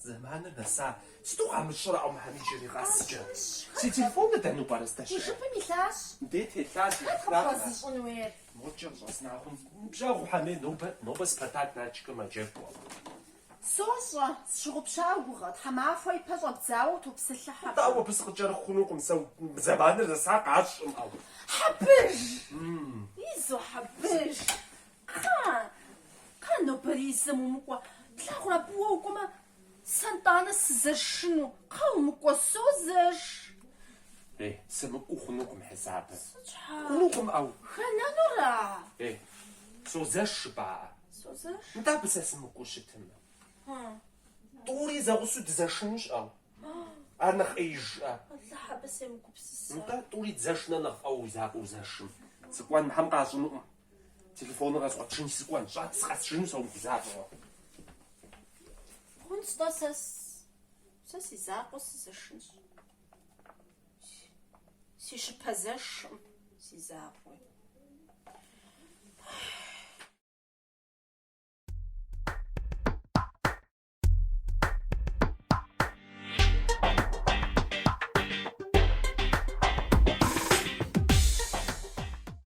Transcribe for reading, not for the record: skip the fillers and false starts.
Зэманыр нэса. Сыту къамыщӏрэ ӏэу мыхэм иджыри къэскӏэ? Си телефоныр дэну пӏэрэ Уи здэщыӏэр? жыпым илъащ. Мыдей телъа си Хэт жыпракъым. къыпхуэзыщӏын хуейр? Мокӏэ къыщӏэзна хъун. Ныбжьэгъухьэми, нобэ, нобэ Спартак Налшыкым мэджэгу. Сощӏэ, сщыгъупща уи гугъэ, тхьэмахуэ ипэ щӏэбдзауэ утопсэлъыхь абы. Нтӏэ, ауэ абы сыкъыкӏэрыху хъунукъым, сэ зэманыр зэса къащӏым, ӏэу. Хьэбыж! Изо, Хьэбыж! Кхъа, кхъа, нобэризэм умыкӏуэ. Плъагъурэ абы уэ укӏуэмэ, сэ нтӏанэ сызэшыну. Кхъа, умыкӏуэ, созэш. Ей, сымыкӏуэу хъунукъым хьисапыр. Сыт щхьа? Хъунукъым, ӏэу. Хэнэнура? Ей, созэш жыпӏаӏэ. Созэш. Нтӏэ абы сэ сымыкӏуэу щытымэ. Тӏури зэгъусэу дызэшынущ, ӏэу. Ар нэхъ ӏеижӏэ. Алыхь, абы семыгупсыса. Нтӏэ, тӏури дызэшынэ нэхъ фӏэуэ уи закъуэ узэшым. Сыкӏуэн мыхэм къащӏынукъым. Телефоныр къэзгъуэтыжынщи сыкӏуэн, щӏэт сыкъэсыжыну сэ умыгузавэу. Хъунщ-тӏэ, сэ сэ си закъуэ сызэшынщ. Си щыпэ зэшым си закъуи.